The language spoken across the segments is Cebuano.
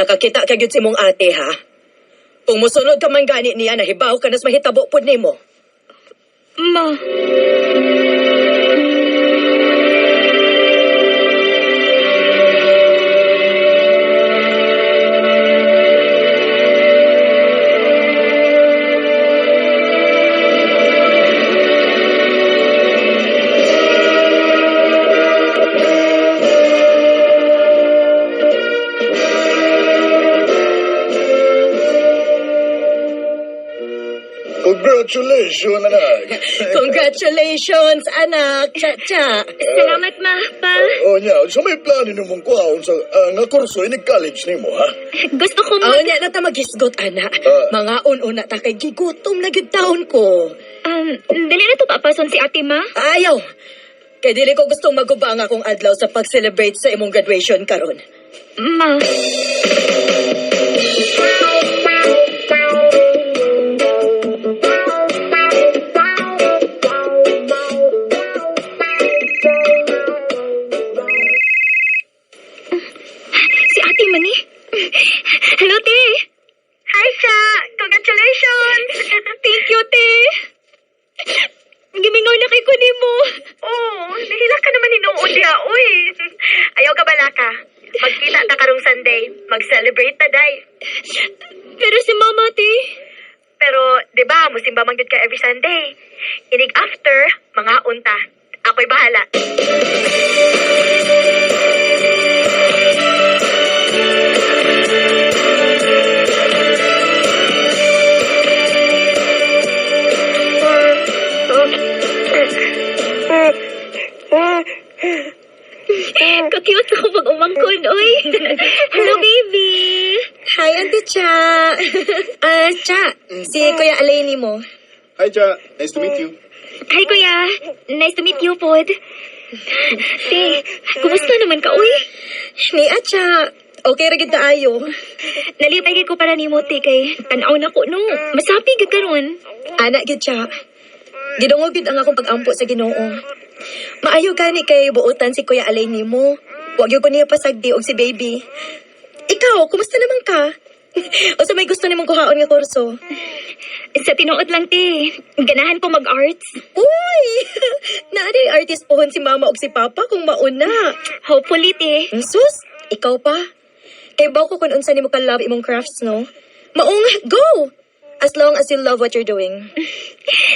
Nakakita ka gyud sa imong ate, ha? Kung musunod ka man gani niya, nahibaw ka nas mahitabo pod nimo. Ma. Congratulations, anak. Congratulations, anak. Cha-cha. Salamat, ma, pa. Oh, nya, so may plano nimong kuhaon sa nga kurso ini college nimo, ha? Gusto ko Aw mag. nya na ta maghisgot, anak. Ah. Mga un-una ta kay gigutom na gyud taon ko. Dili na to papason si ate, ma. Ayaw. Kay dili ko gustong maguba ang akong adlaw sa pag-celebrate sa imong graduation karon. Ma. Si ate man eh. Hello, te. Hi, Sha. Congratulations. Thank you, te. Gimingaw na kay kunin mo. Oh, nahila ka naman hinuod diha, uy. Ayaw ka balaka. Magkita ta karong Sunday. Mag-celebrate ta, day. Pero si mama, te. Pero, di ba, musimba man gyud ka every Sunday. Inig after, mga unta. Ako'y bahala. Ka-cute ako pag umangkon, oy. Hello, baby. Hi, Auntie Cha. Ah, Cha, si Kuya Alaini mo. Hi, Ja. Nice to meet you. Hi, kuya. Nice to meet you, pod. Te, kumusta naman ka, uy? Ni Acha. Okay ra gyud kaayo. Nalipay kay ko para nimo, te, kay tanaw na ko, no. Masapi ka karon. Ana gyud siya. Gidungog gyud ang akong pag-ampo sa Ginoo. Maayo gani kay buotan si Kuya Alay nimo. Wa gyud ko niya pasagdi og si baby. Ikaw, kumusta naman ka? Unsa may gusto nimong kuhaon nga kurso? Sa tinuod lang, te. Ganahan ko mag-arts. Uy! Naa artist pohon si mama og si papa kung mauna. Hopefully, te. Sus, ikaw pa. Kay baw ko kung unsa nimo ka love imong crafts, no? Maong go! As long as you love what you're doing.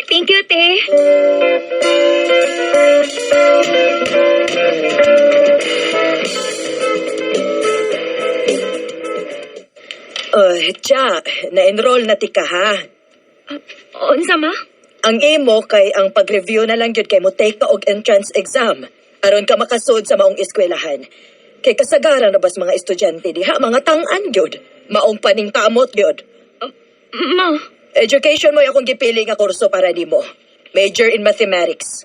Thank you, te. Cha, na-enroll na tika ha. Unsa, ma? Ang imo kay ang pag-review na lang gyud kay mo take ka og entrance exam aron ka makasud sa maong eskwelahan. Kay kasagaran na bas mga estudyante diha mga tang-an gyud, maong paningkamot gyud. Ma, Education mo akong gipili nga kurso para nimo. Major in mathematics.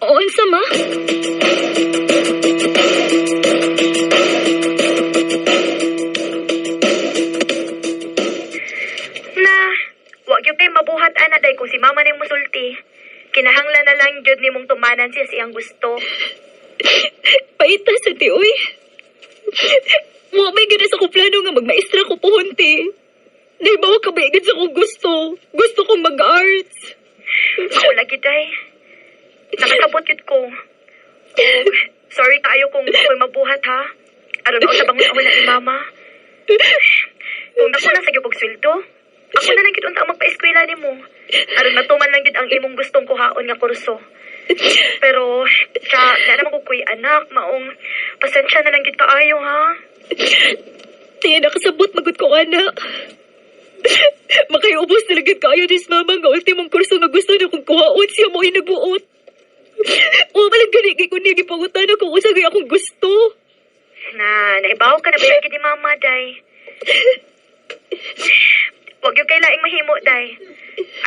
unsa, ma? Na, wag gyud kay mabuhat ana day kung si mama ni musulti. Kinahanglan na lang gyud nimong tumanan siya siyang gusto. Paita sa ti, uy. Wa may gina sa kong plano nga magmaestra ko pohon, te. Naibaw ka ba sa kong gusto? Gusto kong mag-arts. Ako lagi day. Nakasabot gyud ko. Oh, sorry kaayo kung ako'y mabuhat ha. Aron ako sa bangon ako na ni mama. Kung dako na sa gyud kog sweldo, ako na lang gyud unta ang magpa-eskwela nimo. Aron matuman lang gyud ang imong gustong kuhaon nga kurso. Pero sa na naman ko kuy anak, maong pasensya na lang gyud kaayo ha. Te, nakasabot magud ko ana. Makaiubos na lang kayo ni mama nga ultimong kurso nga gusto na kong kuhaon siya mo inagbuot. Wa man lang gani kay kundi gipangutan kung unsa gay akong gusto. Na, naibaw ka na ba yung ni mama, day? Huwag yung kailaing mahimo, day.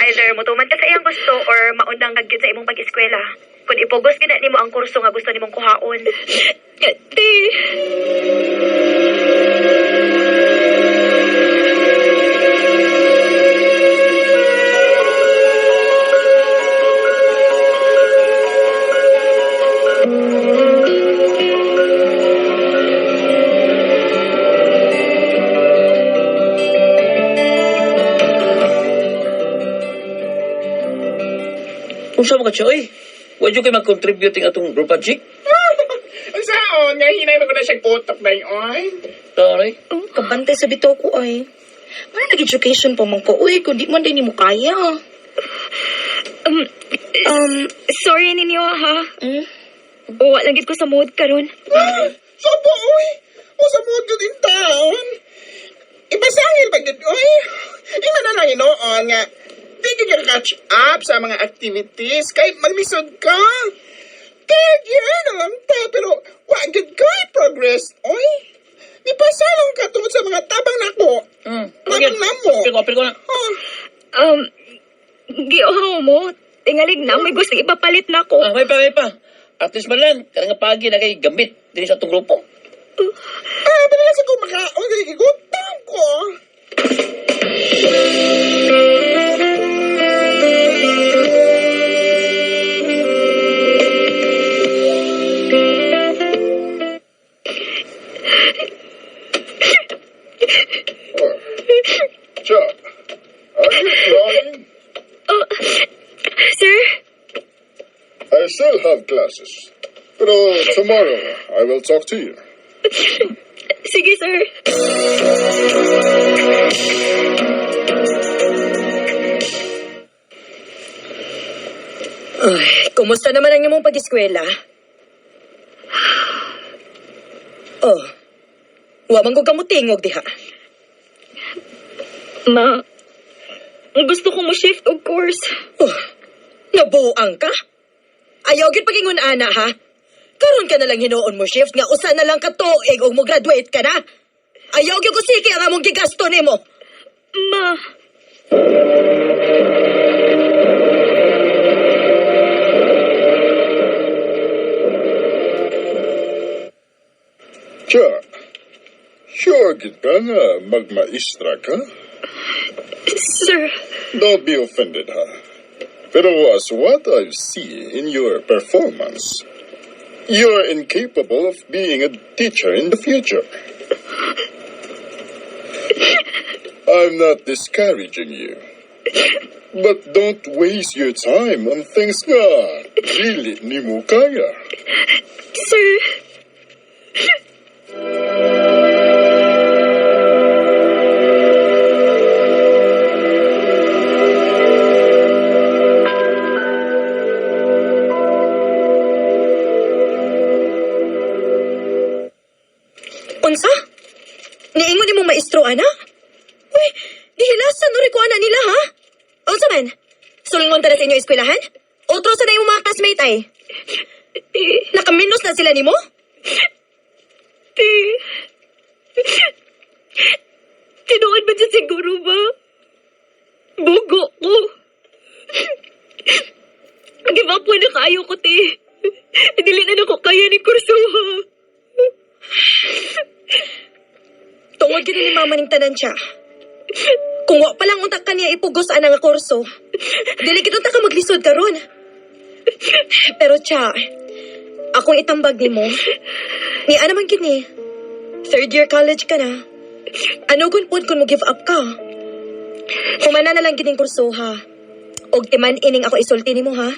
Either mutuman ka sa iyang gusto or maundang ka gyud sa imong pag-eskwela. Kung ipugos gid na nimo ang kurso nga gusto nimong kuhaon. Te, Unsa man ka siya, oy? Wa jud kay mag-contribute ing atong group project? Ang saon, nga hinay mo ko na siyang utok na yun. Taray. Oh, kabantay sa bitaw ko ay. Wala nag-education pa man ko. Uy, kung di man din mo kaya. Sorry ninyo ha. Mm? Wa lang gid ko sa mood karon. So po, uy. O sa mood good in town. Ibasangil ba gud, uy? Ima na lang inoon nga. Di ka catch up sa mga activities kay maglisod ka. Third year na lang ta, pero wa gud kay progress, uy. Di pasalong ka tungod sa mga tabang nako. Tabang namo. Apil ko, apil ko na. Ah, Giuhaw mo. Tingalig na may gusto ipapalit na ko. Ah, may pa, may pa. At least man lang, karang nga pagi na kay gamit din sa atong grupo. ah, bala sa ko makaon kay gigutom ko. Cha, are you crying? Oh, sir, I still have classes. Pero tomorrow, I will talk to you. Sige, sir. Ay, kumusta naman ang imong pag-eskwela? Oh, wa man ko kamutingog diha. Ma, gusto ko mo shift of course. Oh, nabuang ka? Ayaw gid pagingon ana ha. Karon ka na lang hinuon mo shift nga usa na lang ka tuig ug mo graduate ka na. Ayaw gyud ko sige ang among gigasto nimo. Ma, Cha, sure gid ka nga magmaestra ka? Sir, Don't be offended, ha? Pero as what I see in your performance, you're incapable of being a teacher in the future. I'm not discouraging you. But don't waste your time on things nga dili nimo kaya. Sir. Unsa? Niingon nimo maestro ana? Uy, dihilasan no ko ana nila ha? Unsa man? Sulngon ta na sa inyo eskwelahan? Otro sa na imong mga classmate ay. Ti, Nakaminos na sila nimo? ti. Tinuod ba dyan siguro ba? Bugo ko. Give up po na kaayo ko, ti. Dili na nako kaya ni kursuha. Tungod gid ni mama ning tanan siya. Kung wa pa lang unta kaniya ipugos ana nga kurso, dili gid unta ka maglisod karon. Pero cha, akong itambag nimo. Ni ana man kini. Third year college ka na. Ano gun pod kung mo give up ka? Humana na lang gining kurso ha. Og timan ining ako isulti nimo ha.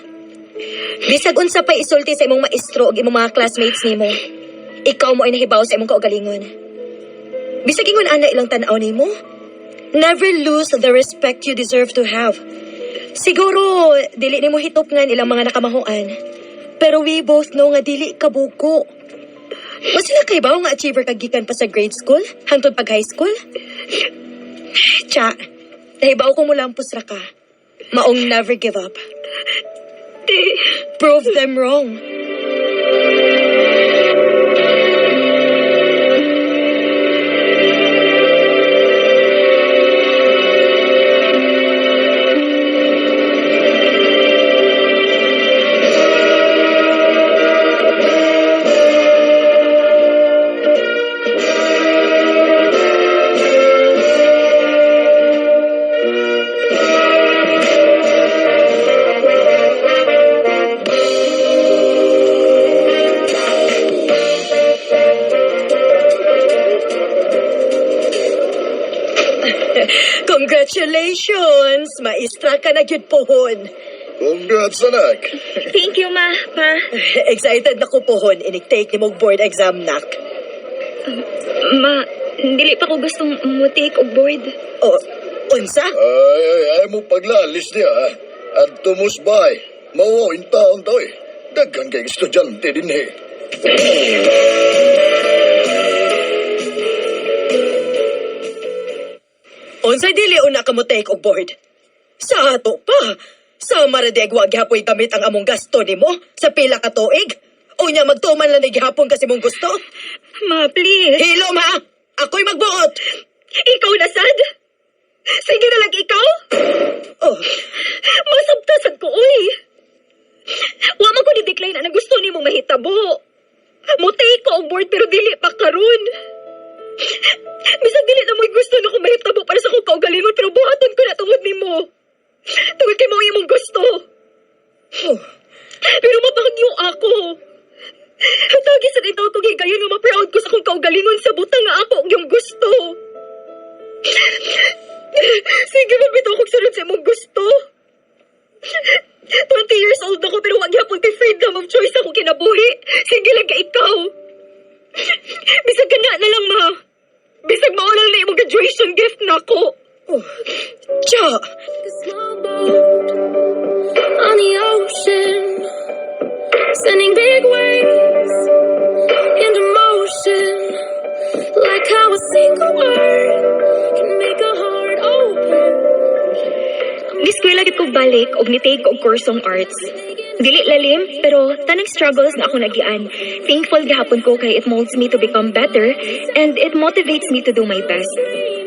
Bisag unsa pa isulti sa imong maestro og imong mga classmates nimo. Ikaw mo ay nahibaw sa imong kaugalingon. Bisag ingon ana ilang tan-aw nimo. Never lose the respect you deserve to have. Siguro dili nimo hitop ngan ilang mga nakamahuan. Pero we both know nga dili ka buko. Wa sila kay bawo nga achiever ka gikan pa sa grade school hangtod pag high school? Cha, nahibaw ko mo lampos ra ka. Maong never give up. Ti, Prove them wrong. Congratulations! Maestra ka na gyud pohon. Congrats, anak. Thank you, ma, pa. Excited na ko pohon inig-take nimo og board exam, nak. Ma, dili pa ko gustong mo-take og board. O, unsa? Ay, ay, ay mo paglalis niya, ha? At tumusbay. Mawaw in taon to, eh. Daghan kay estudyante din, eh. Unsay dili una ka mo take og board? Sa ato pa. Sa maradeg wa gihapoy gamit ang among gasto nimo sa pila ka tuig. Unya magtuman lang ni gihapon kasi mong gusto. Ma, please. Hilom ha. Ako'y magbuot. Ikaw na, sad? Sige na lang ikaw. Oh, Masabtasad ko, uy. Wa man ko ni-decline ang gusto nimo mahitabo. Mo-take ko og board pero dili pa karon. Bisag dili na mo'y gusto na kung mahitabo para sa akong kaugalingon pero buhaton ko na tungod nimo. Tungod kay mao imong gusto. Oh. Pero mapahagyo ako. Tagi sa itaw kong higayon nga ma-proud ko sa akong kaugalingon sa butang nga ako og iyong gusto. Sige, mabitaw kong sunod sa imong gusto. 20 years old ako pero wag gyapon kay freedom of choice ako kinabuhi. Sige lang ka ikaw. Bisag ka na lang, ma. Bisag mao lang na imong graduation gift nako. Oh. Cha. Small boat on the ocean, sending big waves into motion, like how a single word can make a heart open. Giskwela gid ko balik og ni-take og kursong arts. Dili lalim, pero tanang struggles na ako nagian. Thankful gihapon ko kay it molds me to become better and it motivates me to do my best.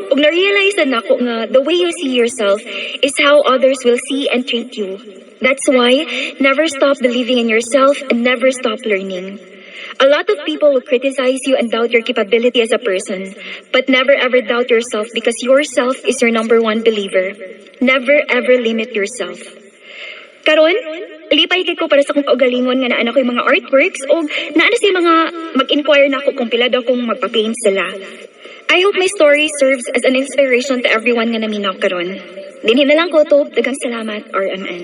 Ug na-realize na nako nga the way you see yourself is how others will see and treat you. That's why never stop believing in yourself and never stop learning. A lot of people will criticize you and doubt your capability as a person, but never ever doubt yourself because yourself is your number one believer. Never ever limit yourself. Karon, lipay kay ko para sa akong kaugalingon nga naa na ko'y mga artworks o naa na siya mga mag-inquire na ako kung pila daw kung magpa-paint sila. I hope my story serves as an inspiration to everyone nga naminaw karon. Dinhi na lang ko to. Daghang salamat, RMN.